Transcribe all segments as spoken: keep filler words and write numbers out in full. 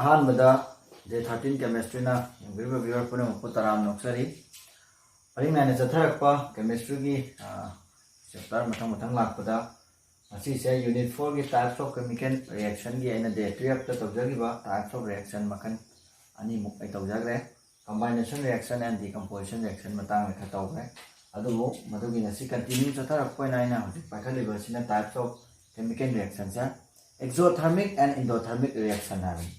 ꯑꯍꯥꯟꯕꯗ ꯗꯦ ꯊꯥꯔꯇꯤꯟ ꯀꯦꯃꯤꯁꯇ꯭ꯔꯤꯅ ꯌꯦꯡꯕꯤꯔꯤꯕ ꯚꯤꯌꯨꯋꯔ ꯄꯨꯝꯅꯃꯛꯄꯨ ꯇꯔꯥꯝꯅ ꯑꯣꯛꯆꯔꯤ꯫ ꯄꯔꯤꯡ ꯅꯥꯏꯅ ꯆꯠꯊꯔꯛꯄ ꯀꯦꯃꯤꯁꯇ꯭ꯔꯤꯒꯤ ꯆꯦꯞꯇꯔ ꯃꯊꯪ ꯃꯊꯪ ꯂꯥꯛꯄꯗ, ꯉꯁꯤꯁꯦ ꯌꯨꯅꯤꯠ ꯐꯣꯔꯒꯤ types of chemical reactionꯒꯤ ꯑꯩꯅ ꯗꯦ ꯇꯨꯌꯦꯜꯞꯇ ꯇꯧꯖꯈꯤꯕ types of reaction ꯃꯈꯜ ꯑꯅꯤꯃꯨꯛ ꯑꯩ ꯇꯧꯖꯈ꯭ꯔꯦ꯫ Combination reaction and decomposition reaction ꯃꯇꯥꯡꯗ ꯈꯔ ꯇꯧꯈ꯭ꯔꯦ꯫ ꯑꯗꯨꯕꯨ ꯃꯗꯨꯒꯤ ꯉꯁꯤ continue ꯆꯠꯊꯔꯛꯄ ꯑꯣꯏꯅ ꯑꯩꯅ ꯍꯧꯖꯤꯛ ꯄꯥꯏꯈꯠꯂꯤꯕꯁꯤꯅ types of chemical reactionꯁꯦ exothermic and endothermic reaction ꯍꯥꯏꯕꯅꯤ꯫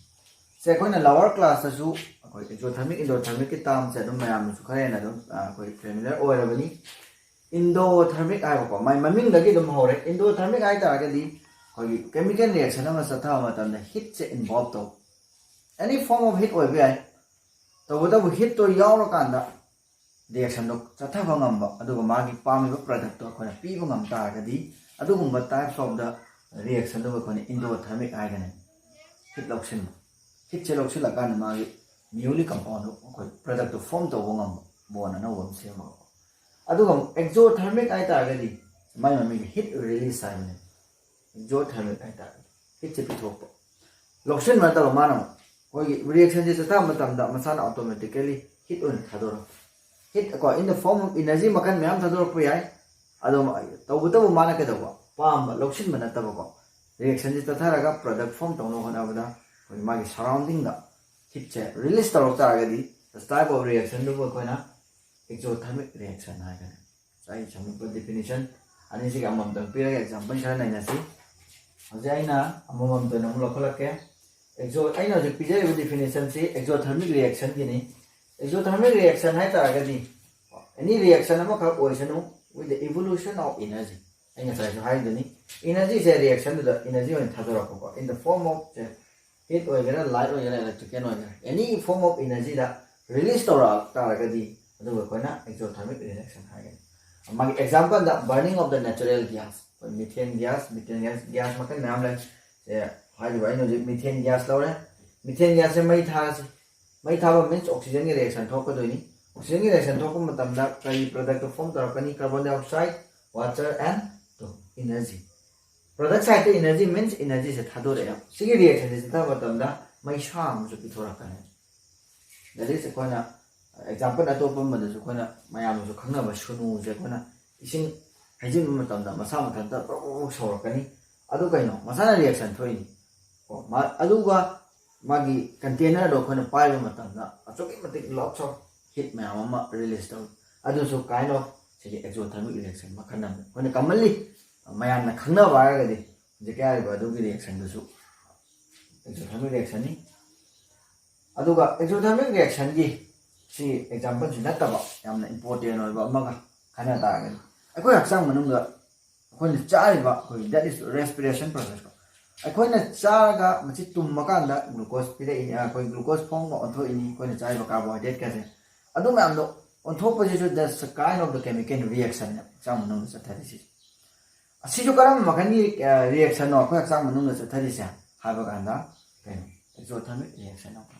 ꯁꯦ ꯑꯩꯈꯣꯏꯅ lower classꯇꯁꯨ ꯑꯩꯈꯣꯏ exothermic, endothermicꯀꯤ termꯁꯦ ꯑꯗꯨꯝ ꯃꯌꯥꯝꯅꯁꯨ ꯈꯔ ꯍꯦꯟꯅ ꯑꯗꯨꯝ, ꯑ, ꯑꯩꯈꯣꯏ familiar ꯑꯣꯏꯔꯕꯅꯤ꯫ Endothermic ꯍꯥꯏꯕꯀꯣ, ꯃꯥꯏ ꯃꯃꯤꯡꯗꯒꯤ ꯑꯗꯨꯝ ꯍꯧꯔꯦ꯫ Endothermic ꯍꯥꯏ ꯇꯥꯔꯒꯗꯤ ꯑꯩꯈꯣꯏꯒꯤ chemical reaction ꯑꯃ ꯆꯠꯊꯕ ꯃꯇꯝꯗ heatꯁꯦ involve ꯇꯧ, any form of heat ꯑꯣꯏꯕ ꯌꯥꯏ, ꯇꯧꯕꯇꯕꯨ heatꯇꯣ ꯌꯥꯎꯔꯀꯥꯟꯗ reactionꯗꯣ ꯆꯠꯊꯕ ꯉꯝꯕ, ꯑꯗꯨꯒ ꯃꯥꯒꯤ ꯄꯥꯝꯃꯤꯕ productꯇꯣ ꯑꯩꯈꯣꯏꯅ ꯄꯤꯕ ꯉꯝ ꯇꯥꯔꯒꯗꯤ, ꯑꯗꯨꯒꯨꯝꯕ types of the reactionꯗꯨꯕꯨ ꯑꯩꯈꯣꯏꯅ endothermic ꯍꯥꯏꯒꯅꯤ꯫ Heat ꯂꯧꯁꯤꯟꯕ, heatꯁꯦ ꯂꯧꯁꯤꯜꯂꯀꯥꯟꯗ ꯃꯥꯒꯤ newly compoundꯗꯣ ꯑꯩꯈꯣꯏ productꯇꯣ form ꯇꯧꯕ ꯉꯝꯕ, bond ꯑꯅꯧꯕ ꯑꯃ ꯁꯦꯝꯃꯒ꯫ ꯑꯗꯨꯒ ꯑꯃꯨꯛ exothermic ꯍꯥꯏ ꯇꯥꯔꯒꯗꯤ ꯃꯥꯏ ꯃꯃꯤꯡꯗꯤ heat release ꯍꯥꯏꯕꯅꯦ꯫ Exothermic ꯍꯥꯏ ꯇꯥꯔꯒꯗꯤ heatꯁꯦ ꯄꯤꯊꯣꯛꯄ, ꯂꯧꯁꯤꯟꯕ ꯅꯠꯇꯕ, ꯃꯥꯅ ꯑꯃꯨꯛ ꯑꯩꯈꯣꯏꯒꯤ reactionꯁꯦ ꯆꯠꯊꯕ ꯃꯇꯝꯗ ꯃꯁꯥꯅ automatically heat ꯑꯣꯏꯅ ꯊꯥꯗꯣꯔꯛꯄ꯫ Heat ꯀꯣ, in the form of energy ꯃꯈꯜ ꯃꯌꯥꯝ ꯊꯥꯗꯣꯔꯛꯄ ꯌꯥꯏ꯫ ꯑꯗꯣ ꯇꯧꯕꯇꯕꯨ ꯃꯥꯅ ꯀꯩꯗꯧꯕ? ꯄꯥꯝꯕ, ꯂꯧꯁꯤꯟꯕ ꯅꯠꯇꯕꯀꯣ, reactionꯁꯦ ꯆꯠꯊꯔꯒ product form ꯇꯧꯅꯕ ꯍꯣꯠꯅꯕꯗ ꯑꯩꯈꯣꯏ ꯃꯥꯒꯤ surroundingꯗ heatꯁꯦ release ꯇꯧꯔꯛ ꯇꯥꯔꯒꯗꯤ, the type of reactionꯗꯨꯕꯨ ꯑꯩꯈꯣꯏꯅ exothermic reaction ꯍꯥꯏꯒꯅꯤ꯫ ꯉꯁꯥꯏ ꯁꯝꯂꯞꯄ definition ꯑꯅꯤꯁꯤꯒꯤ ꯑꯃꯃꯝꯇꯪ ꯄꯤꯔꯒ example ꯈꯔ ꯅꯩꯅꯁꯤ꯫ ꯍꯧꯖꯤꯛ ꯑꯩꯅ ꯑꯃꯃꯝꯇ ꯑꯣꯏꯅ ꯑꯃꯨꯛ ꯂꯧꯈꯠꯂꯛꯀꯦ꯫ Exo ꯑꯩꯅ ꯍꯧꯖꯤꯛ ꯄꯤꯖꯔꯤꯕ definitionꯁꯤ exothermic reactionꯒꯤꯅꯤ꯫ Exothermic reaction ꯍꯥꯏ ꯇꯥꯔꯒꯗꯤ any reaction ꯑꯃꯈꯛ ꯑꯣꯏꯁꯅꯨ, with the evolution of energy꯫ ꯑꯩ ꯉꯁꯥꯏꯁꯨ ꯍꯥꯏꯗꯨꯅꯤ, energyꯁꯦ reactionꯗꯨꯗ energy ꯑꯣꯏꯅ ꯊꯥꯗꯣꯔꯛꯄꯀꯣ, in the form of heat ꯑꯣꯏꯒꯦꯔꯥ, light ꯑꯣꯏꯒꯦꯔꯥ, electrical ꯑꯣꯏꯒꯦꯔꯥ, any form of energyꯗ release ꯇꯧꯔꯛ ꯇꯥꯔꯒꯗꯤ ꯑꯗꯨꯒ ꯑꯩꯈꯣꯏꯅ exothermic reaction ꯍꯥꯏꯒꯅꯤ꯫ ꯃꯥꯒꯤ exampleꯗ burning of the natural gas, ꯑꯩꯈꯣꯏ methane gas, methane gas, gas ꯃꯈꯜ ꯃꯌꯥꯝ ꯂꯩ꯫ ꯁꯦ, ꯍꯥꯏꯔꯤꯕ ꯑꯩꯅ ꯍꯧꯖꯤꯛ methane gas ꯂꯧꯔꯦ꯫ Methane gasꯁꯦ ꯃꯩ ꯊꯥꯁꯤ꯫ ꯃꯩ ꯊꯥꯕ means oxygenꯒꯤ reaction ꯊꯣꯛꯀꯗꯣꯏꯅꯤ꯫ Oxygenꯒꯤ reaction ꯊꯣꯛꯄ ꯃꯇꯝꯗ ꯀꯔꯤ productꯇꯣ form ꯇꯧꯔꯛꯀꯅꯤ? Carbon dioxide, water and energy꯫ Product sideꯇ energy means energyꯁꯦ ꯊꯥꯗꯣꯔꯛꯑꯦ꯫ ꯁꯤꯒꯤ reactionꯁꯦ ꯆꯠꯊꯕ ꯃꯇꯝꯗ ꯃꯩꯁꯥ ꯑꯃꯁꯨ ꯄꯤꯊꯣꯔꯛꯀꯅꯤ꯫ That is, ꯑꯩꯈꯣꯏꯅ example ꯑꯇꯣꯞꯄ ꯑꯃꯗꯁꯨ ꯑꯩꯈꯣꯏꯅ ꯃꯌꯥꯝꯅꯁꯨ ꯈꯪꯅꯕ ꯁꯨꯅꯨꯁꯦ ꯑꯩꯈꯣꯏꯅ ꯏꯁꯤꯡ ꯍꯩꯖꯤꯟꯕ ꯃꯇꯝꯗ ꯃꯁꯥ ꯃꯊꯟꯇ ꯕ꯭ꯔꯣꯛ ꯕ꯭ꯔꯣꯛ ꯁꯧꯔꯛꯀꯅꯤ꯫ ꯑꯗꯨ ꯀꯩꯅꯣ? ꯃꯁꯥꯅ reaction ꯊꯣꯛꯏꯅꯤ꯫ ꯀꯣ, ꯃꯥ-, ꯑꯗꯨꯒ ꯃꯥꯒꯤ container ꯗꯣ ꯑꯩꯈꯣꯏꯅ ꯄꯥꯏꯕ ꯃꯇꯝꯗ ꯑꯁꯨꯛꯀꯤ ꯃꯇꯤꯛ lots of heat ꯃꯌꯥꯝ ꯑꯃ release ꯇꯧꯏ꯫ ꯑꯗꯨꯁꯨ kind of ꯁꯤꯒꯤ exothermic reaction ꯃꯈꯜ ꯑꯃꯅꯤ꯫ ꯑꯩꯈꯣꯏꯅ commonly ꯃꯌꯥꯝꯅ ꯈꯪꯅꯕ ꯍꯥꯏꯔꯒꯗꯤ ꯍꯧꯖꯤꯛꯀꯤ ꯍꯥꯏꯔꯤꯕ ꯑꯗꯨꯒꯤ reaction ꯗꯨꯁꯨ exothermic reaction ꯅꯤ꯫ ꯑꯗꯨꯒ exothermic reaction ꯒꯤ ꯁꯤ example ꯁꯤ ꯅꯠꯇꯕ ꯌꯥꯝꯅ important ꯑꯣꯏꯕ ꯑꯃꯒ ꯈꯟꯅ ꯇꯥꯔꯒꯗꯤ, ꯑꯩꯈꯣꯏ ꯍꯛꯆꯥꯡ ꯃꯅꯨꯡꯗ ꯑꯩꯈꯣꯏꯅ ꯆꯥꯔꯤꯕ, ꯑꯩꯈꯣꯏ, that is respiration process ꯀꯣ꯫ ꯑꯩꯈꯣꯏꯅ ꯆꯥꯔꯒ ꯃꯁꯤ ꯇꯨꯝꯕ ꯀꯥꯟꯗ glucose ꯄꯤꯔꯛꯏꯅꯤ, ꯑꯩꯈꯣꯏ glucose form ꯒ ꯑꯣꯟꯊꯣꯛꯏꯅꯤ, ꯑꯩꯈꯣꯏꯅ ꯆꯥꯔꯤꯕ carbohydrate ꯀꯁꯦ꯫ ꯑꯗꯨ ꯃꯌꯥꯝꯗꯣ ꯑꯣꯟꯊꯣꯛꯄꯁꯤꯁꯨ that's a kind of the chemical reaction ꯅꯦ ꯍꯛꯆꯥꯡ ꯃꯅꯨꯡꯗ ꯆꯠꯊꯔꯤꯁꯤ꯫ ꯑꯁꯤꯁꯨ ꯀꯔꯝꯕ ꯃꯈꯜꯒꯤ, ꯑ, reaction ꯅꯣ ꯑꯩꯈꯣꯏ ꯍꯛꯆꯥꯡ ꯃꯅꯨꯡꯗ ꯆꯠꯊꯔꯤꯁꯦ ꯍꯥꯏꯕ ꯀꯥꯟꯗ, ꯀꯩꯅꯣ, exothermic reaction ꯍꯥꯏꯕ꯫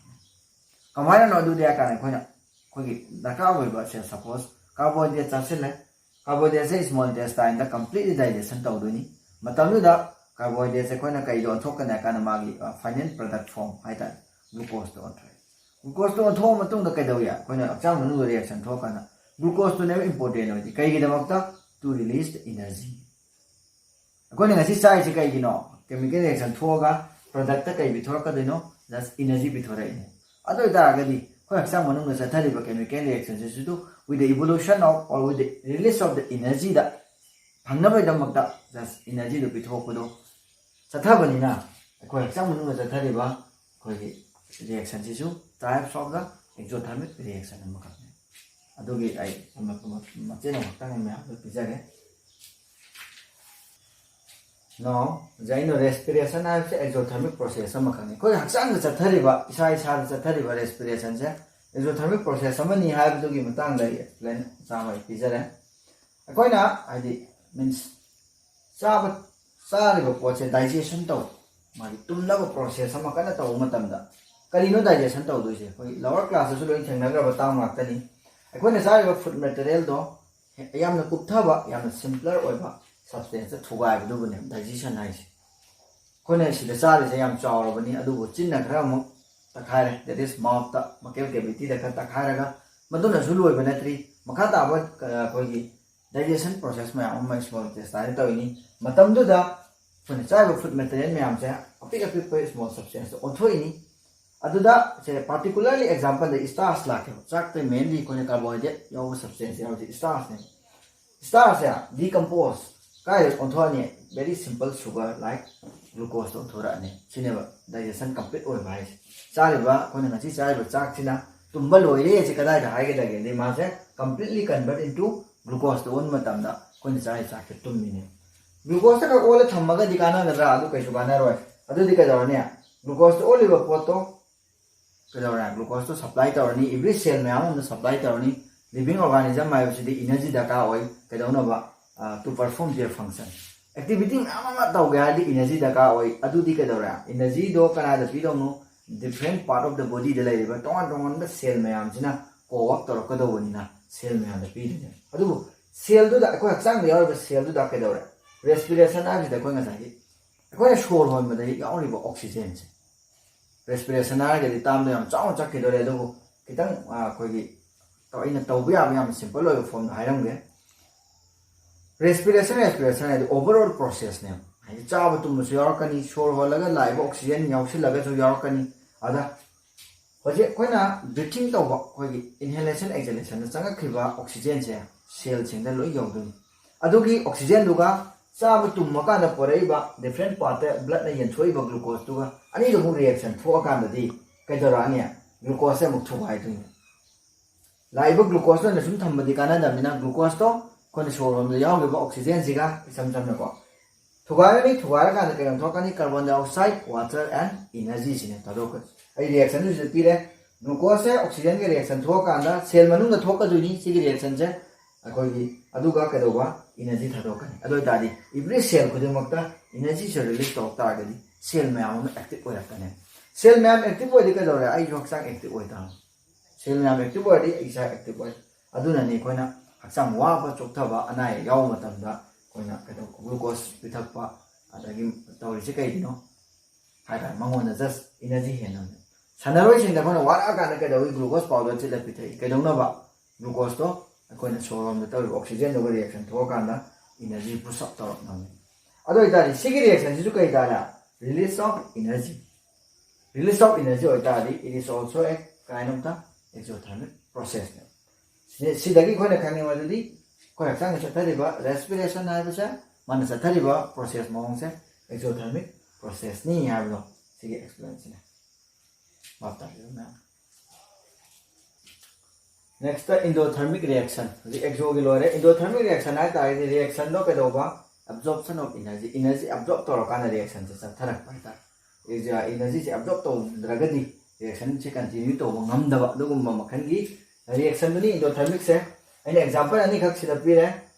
ꯀꯃꯥꯏꯅꯅꯣ ꯑꯗꯨꯗꯤ ꯍꯥꯏ ꯀꯥꯟꯗ ꯑꯩꯈꯣꯏꯅ, ꯑꯩꯈꯣꯏꯒꯤ ꯗꯔꯀꯥꯔ ꯑꯣꯏꯕ ꯁꯦ, suppose carbohydrate ꯆꯥꯁꯤꯜꯂꯦ, carbohydrate ꯁꯦ small intestine ꯗ completely digestion ꯇꯧꯗꯣꯏꯅꯤ꯫ ꯃꯇꯝꯗꯨꯗ carbohydrate ꯁꯦ ꯑꯩꯈꯣꯏꯅ ꯀꯩꯗ ꯑꯣꯟꯊꯣꯛꯀꯅꯤ ꯍꯥꯏ ꯀꯥꯟꯗ ꯃꯥꯒꯤ, ꯑ, final product form ꯍꯥꯏ ꯇꯥꯔꯦ, glucose ꯇ ꯑꯣꯟꯊꯣꯛꯑꯦ꯫ Glucose ꯇ ꯑꯣꯟꯊꯣꯛꯑ ꯃꯇꯨꯡꯗ ꯀꯩꯗꯧꯏ? ꯑꯩꯈꯣꯏꯅ ꯍꯛꯆꯥꯡ ꯃꯅꯨꯡꯗ reaction ꯊꯣꯛꯑꯀꯥꯟꯗ glucose ꯇꯨꯅꯦꯕ important ꯑꯣꯏꯗꯤ꯫ ꯀꯩꯒꯤꯗꯃꯛꯇ? To release the energy꯫ ꯑꯩꯈꯣꯏꯅ ꯉꯁꯤ ꯆꯥꯔꯤꯁꯦ ꯀꯩꯒꯤꯅꯣ? Chemical reaction ꯊꯣꯛꯑꯒ product ꯀꯩ ꯄꯤꯊꯣꯔꯛꯀꯗꯣꯏꯅꯣ? Just energy ꯄꯤꯊꯣꯔꯛꯏꯅꯦ꯫ ꯑꯗꯨ ꯑꯣꯏꯇꯥꯔꯒꯗꯤ ꯑꯩꯈꯣꯏ ꯍꯛꯆꯥꯡ ꯃꯅꯨꯡꯗ ꯆꯠꯊꯔꯤꯕ chemical reaction ꯁꯤꯁꯨ with the evolution of or with the release of the energy ꯗ ꯐꯪꯅꯕꯒꯤꯗꯃꯛꯇ just energy ꯗꯨ ꯄꯤꯊꯣꯛꯄꯗꯣ ꯆꯠꯊꯕꯅꯤꯅ, ꯑꯩꯈꯣꯏ ꯍꯛꯆꯥꯡ ꯃꯅꯨꯡꯗ ꯆꯠꯊꯔꯤꯕ ꯑꯩꯈꯣꯏꯒꯤ reaction ꯁꯤꯁꯨ types of the exothermic reaction ꯑꯃꯈꯛꯅꯤ꯫ ꯑꯗꯨꯒꯤ ꯑꯩ ꯃꯆꯦꯠ ꯑꯃꯈꯛꯇꯪ ꯑꯩ ꯃꯌꯥꯝꯗ ꯄꯤꯖꯒꯦ꯫ Now, ꯍꯧꯖꯤꯛ ꯑꯩꯅ respiration ꯍꯥꯏꯕꯁꯦ exothermic process ꯑꯃꯈꯛꯅꯤ꯫ ꯑꯩꯈꯣꯏ ꯍꯛꯆꯥꯡꯗ ꯆꯠꯊꯔꯤꯕ, ꯏꯁꯥ ꯏꯁꯥꯗ ꯆꯠꯊꯔꯤꯕ respiration ꯁꯦ exothermic process ꯑꯃꯅꯤ ꯍꯥꯏꯕꯗꯨꯒꯤ ꯃꯇꯥꯡꯗ ꯑꯩ explain ꯃꯆꯥ ꯑꯃ ꯑꯩ ꯄꯤꯖꯔꯦ꯫ ꯑꯩꯈꯣꯏꯅ, ꯍꯥꯏꯗꯤ, means, ꯆꯥꯕ, ꯆꯥꯔꯤꯕ ꯄꯣꯠꯁꯦ digestion ꯇꯧ, ꯃꯥꯒꯤ ꯇꯨꯝꯅꯕ process ꯑꯃ ꯀꯟꯅ ꯇꯧꯕ ꯃꯇꯝꯗ ꯀꯔꯤꯅꯣ digestion ꯇꯧꯗꯣꯏꯁꯦ? ꯑꯩꯈꯣꯏ lower class ꯇꯁꯨ ꯂꯣꯏ ꯊꯦꯡꯅꯈ꯭ꯔꯕ term ꯉꯥꯛꯇꯅꯤ꯫ ꯑꯩꯈꯣꯏꯅ ꯆꯥꯔꯤꯕ food material ꯗꯣ ꯌꯥꯝꯅ ꯀꯨꯞꯊꯕ, ꯌꯥꯝꯅ simpler ꯑꯣꯏꯕ substance ꯇ ꯊꯨꯒꯥꯏꯕꯗꯨꯕꯨꯅꯦ digestion ꯍꯥꯏꯁꯦ꯫ ꯑꯩꯈꯣꯏꯅ ꯁꯤꯗ ꯆꯥꯔꯤꯁꯦ ꯌꯥꯝ ꯆꯥꯎꯔꯕꯅꯤ, ꯑꯗꯨꯕꯨ ꯆꯤꯟꯅ ꯈꯔ ꯑꯃꯨꯛ ꯇꯛꯈꯥꯏꯔꯦ, that is mouth ꯇ, ꯃꯀꯦꯜ ꯀꯦꯕꯤꯇꯤꯗ ꯈꯔ ꯇꯛꯈꯥꯏꯔꯒ, ꯃꯗꯨꯅꯁꯨ ꯂꯣꯏꯕ ꯅꯠꯇ꯭ꯔꯤ꯫ ꯃꯈꯥ ꯇꯥꯕ ꯑꯩꯈꯣꯏꯒꯤ digestion process ꯃꯌꯥꯝ ꯑꯃ ꯁ꯭ꯃꯣꯜ ꯏꯟꯇꯦꯁꯇꯥꯏꯟꯗ ꯇꯧꯔꯤꯅꯤ꯫ ꯃꯇꯝꯗꯨꯗ ꯑꯩꯈꯣꯏꯅ ꯆꯥꯔꯤꯕ ꯐꯨꯗ ꯃꯦꯇꯔꯤꯌꯦꯜ ꯃꯌꯥꯝꯁꯦ ꯑꯄꯤꯛ ꯑꯄꯤꯛꯄ ꯁ꯭ꯃꯣꯜ ꯁꯕꯁꯇꯦꯟꯁꯇ ꯑꯣꯟꯊꯣꯛꯏꯅꯤ꯫ ꯑꯗꯨꯗ ꯁꯦ ꯄꯥꯔꯇꯤꯀꯨꯂꯔꯂꯤ ꯑꯦꯛꯖꯥꯝꯄꯜꯗ ꯁ꯭ꯇꯥꯔꯁ ꯂꯥꯛꯀꯦꯕ꯫ ꯆꯥꯛꯇ ꯃꯦꯟꯂꯤ ꯑꯩꯈꯣꯏꯅ ꯀꯥꯔꯕꯣꯍꯥꯏꯗ꯭ꯔꯦꯠ ꯌꯥꯎꯕ ꯁꯕꯁꯇꯦꯟꯁ ꯌꯥꯎꯔꯤꯁꯦ ꯁ꯭ꯇꯥꯔꯁꯅꯦ꯫ ꯁ꯭ꯇꯥꯔꯁꯦ ꯗꯤꯀꯝꯄꯣꯁ ꯀꯥꯏꯗ ꯑꯣꯟꯊꯣꯛꯑꯅꯤ? ꯚꯦꯔꯤ ꯁꯤꯝꯄꯜ ꯁꯨꯒꯔ ꯂꯥꯏꯛ ꯒ꯭ꯂꯨꯀꯣꯁꯇ ꯑꯣꯟꯊꯣꯔꯛꯑꯅꯤ꯫ ꯁꯤꯅꯦꯕ ꯗꯥꯏꯖꯦꯁꯟ ꯀꯝꯄ꯭ꯂꯤꯠ ꯑꯣꯏꯕ ꯍꯥꯏꯁꯦ꯫ ꯆꯥꯔꯤꯕ, ꯑꯩꯈꯣꯏꯅ ꯉꯁꯤ ꯆꯥꯔꯤꯕ ꯆꯥꯛꯁꯤꯅ ꯇꯨꯝꯕ ꯂꯣꯏꯔꯦ ꯁꯤ ꯀꯗꯥꯏꯗ ꯍꯥꯏꯒꯗꯒꯦꯗꯤ, ꯃꯥꯁꯦ ꯀꯝꯄ꯭ꯂꯤꯠꯂꯤ ꯀꯟꯚꯔꯠ ꯏꯟꯇꯨ ꯒ꯭ꯂꯨꯀꯣꯁꯇ ꯑꯣꯟꯕ ꯃꯇꯝꯗ ꯑꯩꯈꯣꯏꯅ ꯆꯥꯔꯤꯕ ꯆꯥꯛꯁꯦ ꯇꯨꯝꯃꯤꯅꯦ꯫ ꯒ꯭ꯂꯨꯀꯣꯁꯇ ꯈꯛ ꯑꯣꯜꯂ ꯊꯝꯃꯒꯗꯤ ꯀꯥꯟꯅꯒꯗ꯭ꯔꯥ? ꯑꯗꯨ ꯀꯩꯁꯨ ꯀꯥꯟꯅꯔꯣꯏ꯫ ꯑꯗꯨꯗꯤ ꯀꯩꯗꯧꯔꯅꯤ? ꯒ꯭ꯂꯨꯀꯣꯁꯇ ꯑꯣꯜꯂꯤꯕ ꯄꯣꯠꯇꯣ ꯀꯩꯗꯧꯔꯦ? ꯒ꯭ꯂꯨꯀꯣꯁꯇꯣ ꯁꯄ꯭ꯂꯥꯏ ꯇꯧꯔꯅꯤ, ꯏꯚ꯭ꯔꯤ ꯁꯦꯜ ꯃꯌꯥꯝ ꯑꯃꯗ ꯁꯄ꯭ꯂꯥꯏ ꯇꯧꯔꯅꯤ꯫ ꯂꯤꯚꯤꯡ ꯑꯣꯔꯒꯥꯅꯤꯖꯝ ꯍꯥꯏꯕꯁꯤꯗꯤ ꯏꯅꯔꯖꯤ ꯗꯔꯀꯥꯔ ꯑꯣꯏ꯫ ꯀꯩꯗꯧꯅꯕ? ꯇꯨ ꯄꯔꯐꯣꯔꯝ ꯗꯤꯌꯔ ꯐꯪꯁꯟ꯫ ꯑꯦꯛꯇꯤꯚꯤꯇꯤ ꯃꯌꯥꯝ ꯑꯃ ꯇꯧꯒꯦ ꯍꯥꯏꯔꯗꯤ ꯏꯅꯔꯖꯤ ꯗꯔꯀꯥꯔ ꯑꯣꯏ꯫ ꯑꯗꯨꯗꯤ ꯀꯩꯗꯧꯔꯦ? ꯏꯅꯔꯖꯤꯗꯣ ꯀꯅꯥꯗ ꯄꯤꯗꯧꯅꯣ? ꯗꯤꯐ꯭ꯔꯦꯟ ꯄꯥꯔꯠ ꯑꯣꯐ ꯗ ꯕꯣꯗꯤꯗ ꯂꯩꯔꯤꯕ ꯇꯣꯉꯥꯟ ꯇꯣꯉꯥꯟꯕ ꯁꯦꯜ ꯃꯌꯥꯝꯁꯤꯅ ꯀꯣꯋꯥꯛ ꯇꯧꯔꯛꯀꯗꯧꯕꯅꯤꯅ ꯁꯦꯜ ꯃꯌꯥꯝꯗ ꯄꯤꯗꯣꯏꯅꯦ꯫ ꯑꯗꯨꯕꯨ ꯁꯦꯜꯗꯨꯗ, ꯑꯩꯈꯣꯏ ꯍꯛꯆꯥꯡꯗ ꯌꯥꯎꯔꯤꯕ ꯁꯦꯜꯗꯨꯗ ꯀꯩꯗꯧꯔꯦ? ꯔꯦꯁꯄꯤꯔꯦꯁꯟ ꯍꯥꯏꯕꯁꯤꯗ ꯑꯩꯈꯣꯏ ꯉꯁꯥꯏꯒꯤ ꯑꯩꯈꯣꯏꯅ ꯁꯣꯔ ꯍꯣꯟꯕꯗ ꯌꯥꯎꯔꯤꯕ ꯑꯣꯛꯁꯤꯖꯦꯟꯁꯦ, ꯔꯦꯁꯄꯤꯔꯦꯁꯟ ꯍꯥꯏꯔꯒꯗꯤ ꯇꯥꯝꯗꯣ ꯌꯥꯝ ꯆꯥꯎꯅ ꯆꯠꯈꯤꯗꯣꯔꯦ, ꯑꯗꯨꯕꯨ ꯈꯤꯇꯪ ꯑꯩꯈꯣꯏꯒꯤ ꯑꯩꯅ ꯇꯧꯕ ꯌꯥꯕ ꯌꯥꯝꯅ ꯁꯤꯝꯄꯜ ꯑꯣꯏꯕ ꯐꯣꯝꯗ ꯍꯥꯏꯔꯝꯒꯦ꯫ ꯔꯦꯁꯄꯤꯔꯦꯁꯟ, ꯔꯦꯁꯄꯤꯔꯦꯁꯟ ꯍꯥꯏꯗꯤ ꯑꯣꯚꯔꯑꯣꯜ ꯄ꯭ꯔꯣꯁꯦꯁꯅꯦꯕ꯫ ꯍꯥꯏꯗꯤ ꯆꯥꯕ ꯇꯨꯝꯕꯁꯨ ꯌꯥꯎꯔꯛꯀꯅꯤ, ꯁꯣꯔ ꯍꯣꯜꯂꯒ ꯂꯥꯛꯏꯕ ꯑꯣꯛꯁꯤꯖꯦꯟ ꯌꯥꯎꯁꯤꯜꯂꯒꯁꯨ ꯌꯥꯎꯔꯛꯀꯅꯤ꯫ ꯑꯗ ꯍꯧꯖꯤꯛ ꯑꯩꯈꯣꯏꯅ ꯕ꯭ꯔꯤꯊꯤꯡ ꯇꯧꯕ, ꯑꯩꯈꯣꯏꯒꯤ ꯏꯟꯍꯦꯂꯦꯁꯟ ꯑꯦꯛꯁꯍꯦꯂꯦꯁꯟꯗ ꯆꯪꯉꯛꯈꯤꯕ ꯑꯣꯛꯁꯤꯖꯦꯟꯁꯦ ꯁꯦꯜꯁꯤꯡꯗ ꯂꯣꯏ ꯌꯧꯗꯣꯏꯅꯤ꯫ ꯑꯗꯨꯒꯤ ꯑꯣꯛꯁꯤꯖꯦꯟꯗꯨꯒ ꯆꯥꯕ ꯇꯨꯝꯃꯀꯥꯟꯗ ꯄꯨꯔꯛꯏꯕ ꯗꯤꯐ꯭ꯔꯦꯟ ꯄꯥꯔꯠꯇ ꯕ꯭ꯂꯠꯅ ꯌꯦꯟꯊꯣꯛꯏꯕ ꯒ꯭ꯂꯨꯀꯣꯁꯇꯨꯒ ꯑꯅꯤꯗꯨ ꯑꯃꯨꯛ ꯔꯤꯌꯦꯛꯁꯟ ꯊꯣꯛꯑꯀꯥꯟꯗꯗꯤ ꯀꯩꯗꯧꯔꯛꯑꯅꯤ? ꯒ꯭ꯂꯨꯀꯣꯁꯁꯦ ꯑꯃꯨꯛ ꯊꯨꯒꯥꯏꯗꯣꯏꯅꯤ꯫ ꯂꯥꯛꯏꯕ ꯒ꯭ꯂꯨꯀꯣꯁꯇ ꯑꯣꯏꯅ ꯁꯨꯝ ꯊꯝꯕꯗꯤ ꯀꯥꯟꯅꯗꯕꯅꯤꯅ, ꯒ꯭ꯂꯨꯀꯣꯁꯇꯣ ꯑꯩꯈꯣꯏꯅ ꯁꯣꯔ ꯍꯣꯟꯕꯗ ꯌꯥꯎꯈꯤꯕ ꯑꯣꯛꯁꯤꯖꯦꯟꯁꯤꯒ ꯏꯆꯝ ꯆꯝꯅꯀꯣ ꯊꯨꯒꯥꯏꯔꯅꯤ꯫ ꯊꯨꯒꯥꯏꯔꯀꯥꯟꯗ ꯀꯩꯅꯣ ꯊꯣꯛꯀꯅꯤ? ꯀꯥꯔꯕꯣꯟ ꯗꯥꯏꯑꯣꯛꯁꯥꯏꯗ, ꯋꯥꯇꯔ ꯑꯦꯟ ꯏꯅꯔꯖꯤꯁꯤꯅ ꯊꯥꯗꯣꯛꯀꯅꯤ꯫ ꯑꯩ ꯔꯤꯌꯦꯛꯁꯟꯗꯨꯁꯨ ꯄꯤꯔꯦ꯫ ꯒ꯭ꯂꯨꯀꯣꯁꯁꯦ ꯑꯣꯛꯁꯤꯖꯦꯟꯒ ꯔꯤꯌꯦꯛꯁꯟ ꯊꯣꯛꯑꯀꯥꯟꯗ ꯁꯦꯜ ꯃꯅꯨꯡꯗ ꯊꯣꯛꯀꯗꯣꯏꯅꯤ ꯁꯤꯒꯤ ꯔꯤꯌꯦꯛꯁꯟꯁꯦ꯫ ꯑꯩꯈꯣꯏꯒꯤ ꯑꯗꯨꯒ ꯀꯩꯗꯧꯕ? ꯏꯅꯔꯖꯤ ꯊꯥꯗꯣꯛꯀꯅꯤ꯫ ꯑꯗꯨ ꯑꯣꯏꯇꯥꯔꯗꯤ ꯏꯚ꯭ꯔꯤ ꯁꯦꯜ ꯈꯨꯗꯤꯡꯃꯛꯇ ꯏꯅꯔꯖꯤꯁꯦ ꯔꯤꯂꯤꯁ ꯇꯧꯔꯛ ꯇꯥꯔꯒꯗꯤ ꯁꯦꯜ ꯃꯌꯥꯝ ꯑꯃ ꯑꯦꯛꯇꯤꯚ ꯑꯣꯏꯔꯛꯀꯅꯤ꯫ ꯁꯦꯜ ꯃꯌꯥꯝ ꯑꯦꯛꯇꯤꯚ ꯑꯣꯏꯔꯗꯤ ꯀꯩꯗꯧꯔꯦ? ꯑꯩꯁꯨ ꯍꯛꯆꯥꯡ ꯑꯦꯛꯇꯤꯚ ꯑꯣꯏꯇꯥꯕꯅꯤ꯫ ꯁꯦꯜ ꯃꯌꯥꯝ ꯑꯦꯛꯇꯤꯚ ꯑꯣꯏꯔꯗꯤ ꯑꯩ ꯏꯁꯥ ꯑꯦꯛꯇꯤꯚ ꯑꯣꯏ꯫ ꯑꯗꯨꯅꯅꯤ ꯑꯩꯈꯣꯏꯅ ꯍꯛꯆꯥꯡ ꯋꯥꯕ ꯆꯣꯛꯊꯕ ꯑꯅꯥ ꯑꯌꯦꯛ ꯌꯥꯎꯕ ꯃꯇꯝꯗ ꯑꯩꯈꯣꯏꯅ ꯀꯩꯗꯧ ꯒ꯭ꯂꯨꯀꯣꯁ ꯄꯤꯊꯛꯄ, ꯑꯗꯒꯤ ꯇꯧꯔꯤꯁꯦ ꯀꯩꯒꯤꯅꯣ ꯍꯥꯏꯇꯥꯔꯦ, ꯃꯉꯣꯟꯗ just energy ꯍꯦꯟꯅꯕꯅꯦ꯫ ꯁꯥꯟꯅꯔꯣꯏꯁꯤꯡꯗ ꯑꯩꯈꯣꯏꯅ ꯋꯥꯔꯛꯑꯀꯥꯟꯗ ꯀꯩꯗꯧꯏ? Glucose powder ꯊꯤꯠꯂ ꯄꯤꯊꯛꯏ꯫ ꯀꯩꯗꯧꯅꯕ? Glucoseꯇꯣ ꯑꯩꯈꯣꯏꯅ ꯁꯣꯔ ꯍꯣꯟꯕꯗ ꯇꯧꯔꯤꯕ oxygenꯗꯨꯒ reaction ꯊꯣꯛꯑꯀꯥꯟꯗ energy boost up ꯇꯧꯔꯛꯅꯕꯅꯤ꯫ ꯑꯗꯨ ꯑꯣꯏꯇꯥꯔꯗꯤ ꯁꯤꯒꯤ reactionꯁꯤꯁꯨ ꯀꯩ ꯇꯥꯔꯦ? Release of energy꯫ Release of energy ꯑꯣꯏꯇꯥꯔꯗꯤ it is also a kind of the exothermic processꯅꯦ꯫ ꯁꯤ- ꯁꯤꯗꯒꯤ ꯑꯩꯈꯣꯏꯅ ꯈꯪꯉꯤ ꯃꯗꯨꯗꯤ ꯑꯩꯈꯣꯏ ꯍꯛꯆꯥꯡꯗ ꯆꯠꯊꯔꯤꯕ respiration ꯍꯥꯏꯕꯁꯦ, ꯃꯥꯅ ꯆꯠꯊꯔꯤꯕ process ꯃꯑꯣꯡꯁꯦ exothermic processꯅꯤ ꯍꯥꯏꯕꯗꯣ ꯁꯤꯒꯤ explainꯁꯤꯅꯦ꯫ ꯚꯥꯞ ꯇꯥꯕꯤꯕ ꯃꯌꯥꯝ꯫ Next, endothermic reaction꯫ ꯍꯧꯖꯤꯛ exoꯒꯤ ꯂꯣꯏꯔꯦ꯫ Endothermic reaction ꯍꯥꯏ ꯇꯥꯔꯒꯗꯤ reactionꯗꯣ ꯀꯩꯗꯧꯕ? Absorption of energy, energy absorb ꯇꯧꯔꯀꯥꯟꯗ reactionꯁꯦ ꯆꯠꯊꯔꯛꯄ ꯍꯥꯏꯇꯥꯔꯦ꯫ Energyꯁꯦ absorb ꯇꯧꯗ꯭ꯔꯒꯗꯤ reactionꯁꯦ continue ꯇꯧꯕ ꯉꯝꯗꯕ ꯑꯗꯨꯒꯨꯝꯕ ꯃꯈꯜꯒꯤ reactionꯗꯨꯅꯤ endothermicꯁꯦ꯫ ꯑꯩꯅ example ꯑꯅꯤꯈꯛ ꯁꯤꯗ ꯄꯤꯔꯦ꯫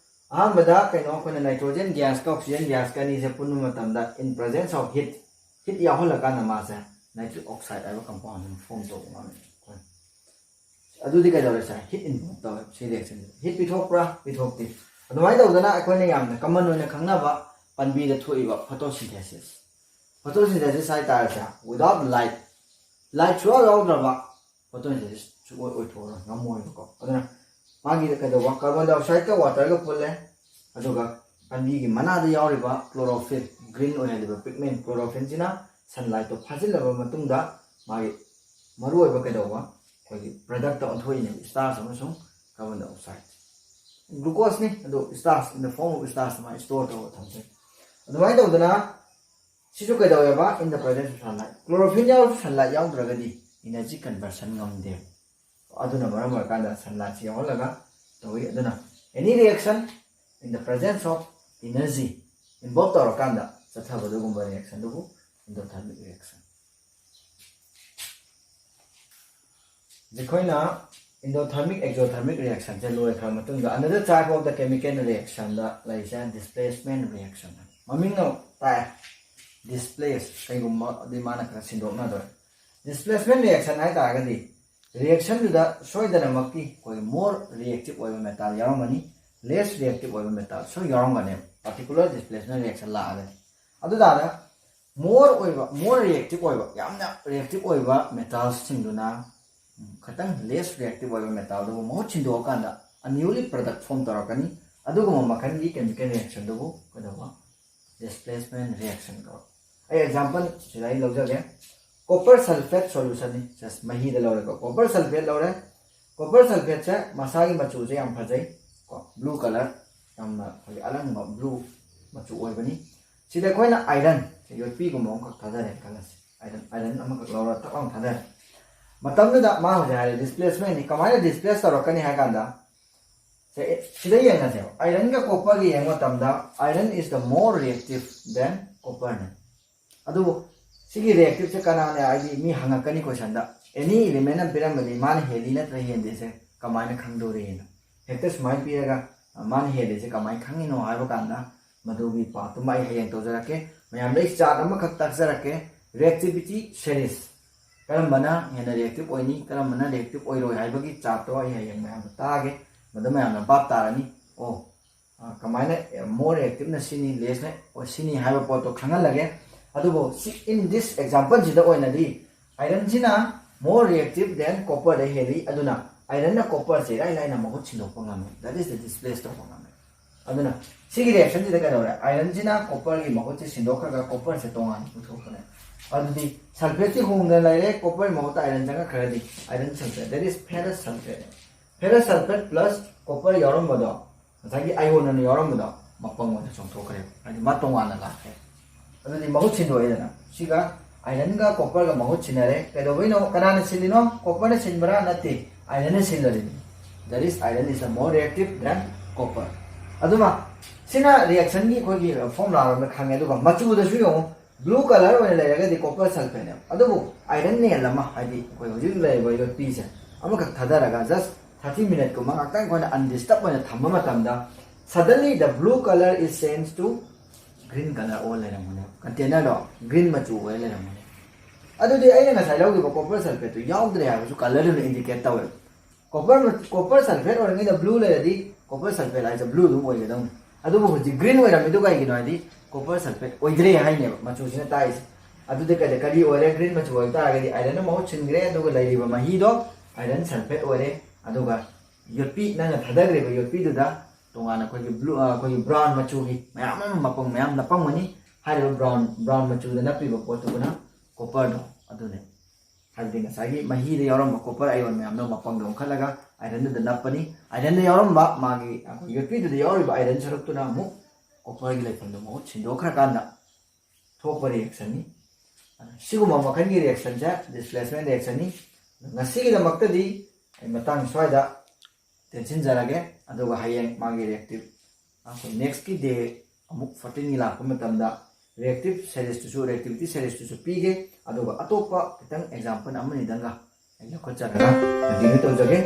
ꯑꯍꯥꯟꯕꯗ ꯀꯩꯅꯣ, ꯑꯩꯈꯣꯏꯅ nitrogen gasꯀ oxygen gasꯀ ꯑꯅꯤꯁꯦ ꯄꯨꯟꯕ ꯃꯇꯝꯗ in presence of heat, heat ꯌꯥꯎꯍꯜꯂꯀꯥꯟꯗ ꯃꯥꯁꯦ nitric oxide ꯍꯥꯏꯕ compound ꯑꯃ form ꯇꯧꯕ ꯉꯝꯃꯦ ꯑꯩꯈꯣꯏꯅ꯫ ꯑꯗꯨꯗꯤ ꯀꯩꯗꯧꯔꯦ sir? Heat involve ꯇꯧꯋꯦ ꯁꯤ reactionꯁꯤꯗ꯫ Heat ꯄꯤꯊꯣꯛꯄ꯭ꯔꯥ? ꯄꯤꯊꯣꯛꯇꯦ꯫ ꯑꯗꯨꯃꯥꯏꯅ ꯇꯧꯗꯅ ꯑꯩꯈꯣꯏꯅ ꯌꯥꯝꯅ common ꯑꯣꯏꯅ ꯈꯪꯅꯕ ꯄꯥꯝꯕꯤꯗ ꯊꯣꯛꯏꯕ photosynthesis꯫ Photosynthesis ꯍꯥꯏ ꯇꯥꯔꯁꯦ, without light, light ꯁꯨꯡꯌꯥꯎ ꯌꯥꯎꯗ꯭ꯔꯕ photosynthesis ꯁꯨꯡꯑꯣꯏ ꯑꯣꯏꯊꯣꯛꯑꯔꯣꯏ, ꯉꯝꯃꯣꯏꯕꯀꯣ꯫ ꯑꯗꯨꯅ ꯃꯥꯒꯤ ꯀꯩꯗꯧꯕ? Carbon dioxideꯀ waterꯒ ꯄꯨꯜꯂꯦ, ꯑꯗꯨꯒ ꯄꯥꯝꯕꯤꯒꯤ ꯃꯅꯥꯗ ꯌꯥꯎꯔꯤꯕ chlorophyll, green ꯑꯣꯏꯍꯜꯂꯤꯕ pigment chlorophyllꯁꯤꯅ sunlightꯇꯣ ꯐꯥꯖꯤꯜꯂꯕ ꯃꯇꯨꯡꯗ ꯃꯥꯒꯤ ꯃꯔꯨꯑꯣꯏꯕ ꯀꯩꯗꯧꯕ? ꯑꯩꯈꯣꯏꯒꯤ productꯇ ꯑꯣꯟꯊꯣꯛꯏꯅꯦꯕ, starch ꯑꯃꯁꯨꯡ carbon dioxide꯫ Glucoseꯅꯤ, ꯑꯗꯨ starch, in the form of starch ꯑꯗꯨꯃꯥꯏꯅ store ꯇꯧꯔꯒ ꯊꯝꯖꯩ꯫ ꯑꯗꯨꯃꯥꯏꯅ ꯇꯧꯗꯅ ꯁꯤꯁꯨ ꯀꯩꯗꯧꯋꯦꯕ? In the presence of sunlight꯫ Chlorophyll ꯌꯥꯎꯔꯁꯨ sunlight ꯌꯥꯎꯗ꯭ꯔꯒꯗꯤ energy conversion ꯉꯝꯗꯦ꯫ ꯑꯗꯨꯅ ꯃꯔꯝ ꯑꯣꯏꯔꯀꯥꯟꯗ sunlightꯁꯤ ꯌꯥꯎꯍꯜꯂꯒ ꯇꯧꯏ꯫ ꯑꯗꯨꯅ any reaction in the presence of energy involve ꯇꯧꯔꯀꯥꯟꯗ ꯆꯠꯊꯕ ꯑꯗꯨꯒꯨꯝꯕ reactionꯗꯨꯕꯨ endothermic reaction꯫ ꯑꯩꯈꯣꯏꯅ endothermic exothermic reactionꯁꯦ ꯂꯣꯏꯈ꯭ꯔ ꯃꯇꯨꯡꯗ another type of the chemical reactionꯗ ꯂꯩꯔꯤꯁꯦ displacement reaction꯫ ꯃꯃꯤꯡ ꯑꯃ ꯇꯥꯏ, displace꯫ ꯀꯩꯒꯨꯝꯕ ꯑꯗꯨꯗꯤ ꯃꯥꯅ ꯈꯔ ꯁꯤꯟꯗꯣꯛꯅꯗꯣꯏ꯫ Displacement reaction ꯍꯥꯏ ꯇꯥꯔꯒꯗꯤ reactionꯗꯨꯗ ꯁꯣꯏꯗꯅꯃꯛꯀꯤ ꯑꯩꯈꯣꯏ more reactive ꯑꯣꯏꯕ metal ꯌꯥꯎꯔꯝꯒꯅꯤ, less reactive ꯑꯣꯏꯕ metal ꯁꯣꯏ ꯌꯥꯎꯔꯝꯒꯅꯦꯕ, particular displacement reaction ꯂꯥꯛꯑꯒꯗꯤ꯫ ꯑꯗꯨ ꯇꯥꯔꯒ more ꯑꯣꯏꯕ, more reactive ꯑꯣꯏꯕ, ꯌꯥꯝꯅ reactive ꯑꯣꯏꯕ metals ꯁꯤꯡꯗꯨꯅ ꯎꯝ, ꯈꯤꯇꯪ less reactive ꯑꯣꯏꯕ metal ꯗꯨꯕꯨ ꯃꯍꯨꯠ ꯁꯤꯟꯗꯣꯛꯑꯀꯥꯟꯗ a newly product form ꯇꯧꯔꯛꯀꯅꯤ꯫ ꯑꯗꯨꯒꯨꯝꯕ ꯃꯈꯜꯒꯤ chemical reaction ꯗꯨꯕꯨ ꯀꯩꯗꯧꯕ? Displacement reaction ꯀꯧꯏ꯫ ꯑꯩ example ꯁꯤꯗ ꯑꯩ ꯂꯧꯖꯒꯦ꯫ Copper sulphate solution ꯅꯤ꯫ Just ꯃꯍꯤꯗ ꯂꯧꯔꯦꯀꯣ꯫ Copper sulphate ꯂꯧꯔꯦ꯫ Copper sulphate ꯁꯦ ꯃꯁꯥꯒꯤ ꯃꯆꯨꯁꯦ ꯌꯥꯝ ꯐꯖꯩ ꯀꯣ, blue colour, ꯌꯥꯝꯅ ꯑꯩꯈꯣꯏꯒꯤ ꯑꯔꯪꯕ blue ꯃꯆꯨ ꯑꯣꯏꯕꯅꯤ꯫ ꯁꯤꯗ ꯑꯩꯈꯣꯏꯅ iron ꯁꯦ ꯌꯣꯠꯄꯤꯒꯨꯝꯕ ꯑꯃꯈꯛ ꯊꯥꯗꯔꯦ ꯈꯜꯂꯁꯤ꯫ Iron, iron ꯑꯃꯈꯛ ꯂꯧꯔ ꯊꯛ ꯂꯥꯎꯅ ꯊꯥꯗꯔꯦ꯫ ꯃꯇꯝꯗꯨꯗ ꯃꯥ ꯍꯧꯖꯤꯛ ꯍꯥꯏꯔꯦ displacement ꯅꯤ꯫ ꯀꯃꯥꯏꯅ displace ꯇꯧꯔꯛꯀꯅꯤ ꯍꯥꯏ ꯀꯥꯟꯗ, ꯁꯦ, ꯁꯤꯗ ꯌꯦꯡꯉꯁꯦꯕ꯫ Iron ꯒ copper ꯒ ꯌꯦꯡꯕ ꯃꯇꯝꯗ iron is the more reactive than copper ꯅꯤ꯫ ꯑꯗꯨꯕꯨ ꯁꯤꯒꯤ reactive ꯁꯦ ꯀꯅꯥꯅ, ꯍꯥꯏꯗꯤ ꯃꯤ ꯍꯪꯉꯛꯀꯅꯤ question ꯗ, any element ꯑꯃ ꯄꯤꯔꯝꯕꯗꯤ ꯃꯥꯅ ꯍꯦꯜꯂꯤ ꯅꯠꯇ꯭ꯔ ꯍꯦꯟꯗꯦꯁꯦ ꯀꯃꯥꯏꯅ ꯈꯪꯗꯣꯔꯤꯅ꯫ ꯍꯦꯛꯇ ꯁꯨꯃꯥꯏꯅ ꯄꯤꯔꯒ, ꯑ, ꯃꯥꯅ ꯍꯦꯜꯂꯤꯁꯦ ꯀꯃꯥꯏꯅ ꯈꯪꯉꯤꯅꯣ ꯍꯥꯏꯕ ꯀꯥꯟꯗ, ꯃꯗꯨꯒꯤ part ꯇꯨꯃ ꯑꯩ ꯍꯌꯦꯡ ꯇꯧꯖꯔꯛꯀꯦ꯫ ꯃꯌꯥꯝꯗ ꯑꯩ chart ꯑꯃꯈꯛ ꯇꯥꯛꯆꯔꯛꯀꯦ꯫ Reactivity series꯫ ꯀꯔꯝꯕꯅ ꯍꯦꯟꯅ reactive ꯑꯣꯏꯅꯤ, ꯀꯔꯝꯕꯅ reactive ꯑꯣꯏꯔꯣꯏ ꯍꯥꯏꯕꯒꯤ chart ꯇꯣ ꯑꯩ ꯍꯌꯦꯡ ꯃꯌꯥꯝꯗ ꯇꯥꯛꯑꯒꯦ꯫ ꯃꯗꯨ ꯃꯌꯥꯝꯅ ꯚꯥꯞ ꯇꯥꯔꯅꯤ꯫ ꯑꯣ, ꯑ, ꯀꯃꯥꯏꯅ, ꯑ, more reactive ꯅ ꯁꯤꯅꯤ, less ꯅ, ꯑꯣ, ꯁꯤꯅꯤ ꯍꯥꯏꯕ ꯄꯣꯠꯇꯣ ꯈꯪꯍꯜꯂꯒꯦ꯫ ꯑꯗꯨꯕꯨ ꯁꯤ, in this example ꯁꯤꯗ ꯑꯣꯏꯅꯗꯤ iron ꯁꯤꯅ more reactive than copper ꯗ ꯍꯦꯜꯂꯤ꯫ ꯑꯗꯨꯅ iron ꯅ copper ꯁꯦ ꯏꯔꯥꯏ ꯂꯥꯏꯅ ꯃꯍꯨꯠ ꯁꯤꯟꯗꯣꯛꯄ ꯉꯝꯃꯤ, that is the displace ꯇꯧꯕ ꯉꯝꯃꯤ꯫ ꯑꯗꯨꯅ ꯁꯤꯒꯤ reaction ꯁꯤꯗ ꯀꯩꯗꯧꯔꯦ? Iron ꯁꯤꯅ copper ꯒꯤ ꯃꯍꯨꯠꯁꯦ ꯁꯤꯟꯗꯣꯛꯈ꯭ꯔꯒ copper ꯁꯦ ꯇꯣꯉꯥꯟꯅ ꯄꯨꯊꯣꯛꯈ꯭ꯔꯦ꯫ ꯑꯗꯨꯗꯤ sulphate ꯁꯤ ꯍꯣꯡꯗꯅ ꯂꯩꯔꯦ, copper ꯒꯤ ꯃꯍꯨꯠꯇ iron ꯆꯪꯉꯛꯈ꯭ꯔꯗꯤ iron sulphate, that is ferrous sulphate꯫ Ferrous sulphate plus copper ꯌꯥꯎꯔꯝꯕꯗꯣ, ꯉꯁꯥꯏꯒꯤ iron ꯑꯅ ꯌꯥꯎꯔꯝꯕꯗꯣ ꯃꯄꯪ ꯑꯣꯏꯅ ꯆꯣꯡꯊꯣꯛꯈ꯭ꯔꯦ, ꯍꯥꯏꯗꯤ ꯃꯥ ꯇꯣꯉꯥꯟꯅ ꯂꯥꯛꯈ꯭ꯔꯦ꯫ ꯑꯗꯨꯗꯤ ꯃꯍꯨꯠ ꯁꯤꯟꯗꯣꯛꯑꯦꯗꯅ꯫ ꯁꯤꯒ iron ꯒ copper ꯒ ꯃꯍꯨꯠ ꯁꯤꯟꯅꯔꯦ꯫ ꯀꯩꯗꯧꯕꯩꯅꯣ? ꯀꯅꯥꯅ ꯁꯤꯜꯂꯤꯅꯣ? Copper ꯅ ꯁꯤꯟꯕ꯭ꯔꯥ? ꯅꯠꯇꯦ, iron ꯅ ꯁꯤꯜꯂꯤꯅꯤ꯫ That is, iron is the more reactive than copper꯫ ꯑꯗꯨꯅ ꯁꯤꯅ reaction ꯒꯤ ꯑꯩꯈꯣꯏꯒꯤ formula ꯔꯣꯝꯗ ꯈꯪꯉꯦ꯫ ꯑꯗꯨꯒ ꯃꯆꯨꯗꯁꯨ ꯌꯦꯡꯉꯨ, blue colour ꯑꯣꯏꯅ ꯂꯩꯔꯒꯗꯤ copper sulphate ꯅꯦꯕ꯫ ꯑꯗꯨꯕꯨ iron nail ꯑꯃ, ꯍꯥꯏꯗꯤ ꯑꯩꯈꯣꯏ ꯍꯧꯖꯤꯛ ꯂꯩꯔꯤꯕ ꯌꯣꯠꯄꯤꯁꯦ ꯑꯃꯈꯛ ꯊꯥꯗꯔꯒ just thirty minute ꯀꯨꯝꯕ ꯉꯥꯛꯇꯪ ꯑꯩꯈꯣꯏꯅ undisturbed ꯑꯣꯏꯅ ꯊꯝꯕ ꯃꯇꯝꯗ, suddenly the blue colour is changed to green colour ꯑꯣꯜ ꯂꯩꯔꯝꯒꯅꯦꯕ꯫ Container ꯗꯣ green ꯃꯆꯨ ꯑꯣꯏꯔ ꯂꯩꯔꯝꯒꯅꯤ꯫ ꯑꯗꯨꯗꯤ ꯑꯩꯅ ꯉꯁꯥꯏ ꯂꯧꯈꯤꯕ copper sulphate ꯇꯨ ꯌꯥꯎꯗ꯭ꯔꯦ ꯍꯥꯏꯕꯁꯨ colour ꯗꯨꯅ indicate ꯇꯧꯋꯦꯕ꯫ Copper, copper sulphate ꯑꯣꯏꯔꯤꯉꯩꯗ blue ꯂꯩꯔꯗꯤ copper sulphate ꯍꯥꯏꯁꯦ blue ꯑꯗꯨꯝ ꯑꯣꯏꯒꯗꯧꯅꯤ꯫ ꯑꯗꯨꯕꯨ ꯍꯧꯖꯤꯛ green ꯑꯣꯏꯔꯝꯃꯤꯗꯣ ꯀꯩꯒꯤꯅꯣ ꯍꯥꯏꯗꯤ copper sulphate ꯑꯣꯏꯗ꯭ꯔꯦ ꯍꯥꯏꯅꯦꯕ ꯃꯆꯨꯁꯤꯅ ꯇꯥꯛꯏꯁꯦ꯫ ꯑꯗꯨꯗꯤ ꯀꯩꯗ ꯀꯔꯤ ꯑꯣꯏꯔꯦ? Green ꯃꯆꯨ ꯑꯣꯏꯕ ꯇꯥꯔꯒꯗꯤ ironꯅ ꯃꯍꯨꯠ ꯁꯤꯟꯈ꯭ꯔꯦ, ꯑꯗꯨꯒ ꯂꯩꯔꯤꯕ ꯃꯍꯤꯗꯣ iron sulphate ꯑꯣꯏꯔꯦ꯫ ꯑꯗꯨꯒ ꯌꯣꯠꯄꯤ, ꯅꯪꯅ ꯊꯥꯗꯈ꯭ꯔꯤꯕ ꯌꯣꯠꯄꯤꯗꯨꯗ ꯇꯣꯉꯥꯟꯅ ꯑꯩꯈꯣꯏꯒꯤ blue, ꯑ, ꯑꯩꯈꯣꯏꯒꯤ brown ꯃꯆꯨꯒꯤ ꯃꯌꯥꯝ ꯑꯃ ꯃꯄꯪ ꯃꯌꯥꯝ ꯅꯞꯄꯝꯒꯅꯤ꯫ ꯍꯥꯏꯔꯤꯕ brown, brown ꯃꯆꯨꯗ ꯅꯞꯄꯤꯕ ꯄꯣꯠꯇꯨꯕꯨꯅ copperꯗꯣ ꯑꯗꯨꯅꯦ꯫ ꯍꯥꯏꯕꯗꯤ ꯉꯁꯥꯏꯒꯤ ꯃꯍꯤꯗ ꯌꯥꯎꯔꯝꯕ copper ion ꯃꯌꯥꯝꯗꯣ ꯃꯄꯪꯗꯧ ꯑꯣꯟꯈꯠꯂꯒ ironꯗꯨꯗ ꯅꯞꯄꯅꯤ꯫ Ironꯗ ꯌꯥꯎꯔꯝꯕ ꯃꯥꯒꯤ ꯑꯩꯈꯣꯏ ꯌꯣꯠꯄꯤꯗꯨꯗ ꯌꯥꯎꯔꯤꯕ iron ꯁꯔꯨꯛꯇꯨꯅ ꯑꯃꯨꯛ copperꯒꯤ ꯂꯩꯐꯝꯗ ꯃꯍꯨꯠ ꯁꯤꯟꯗꯣꯛꯈ꯭ꯔꯀꯥꯟꯗ ꯊꯣꯛꯄ reactionꯅꯤ꯫ ꯁꯤꯒꯨꯝꯕ ꯃꯈꯜꯒꯤ reactionꯁꯦ displacement reactionꯅꯤ꯫ ꯉꯁꯤꯒꯤꯗꯃꯛꯇꯗꯤ ꯑꯩ ꯃꯇꯥꯡ ꯁ꯭ꯋꯥꯏꯗ ꯇꯦꯟꯁꯤꯟꯖꯔꯒꯦ, ꯑꯗꯨꯒ ꯍꯌꯦꯡ ꯃꯥꯒꯤ reactive, ꯑꯩꯈꯣꯏ nextꯀꯤ day ꯑꯃꯨꯛ fourteenꯒꯤ ꯂꯥꯛꯄ ꯃꯇꯝꯗ reactive seriesꯇꯨꯁꯨ, reactivity seriesꯇꯨꯁꯨ ꯄꯤꯒꯦ, ꯑꯗꯨꯒ ꯑꯇꯣꯞꯄ ꯈꯤꯇꯪ example ꯑꯃꯅꯤꯗꯪꯒ ꯑꯩ ꯂꯧꯈꯠꯆꯔꯒ continue ꯇꯧꯖꯒꯦ꯫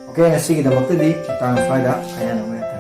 Okay, ꯉꯁꯤꯒꯤꯗꯃꯛꯇꯗꯤ ꯃꯇꯥꯡ ꯁ꯭ꯋꯥꯏꯗ ꯀꯥꯏꯅꯅꯕ ꯌꯥꯊꯪ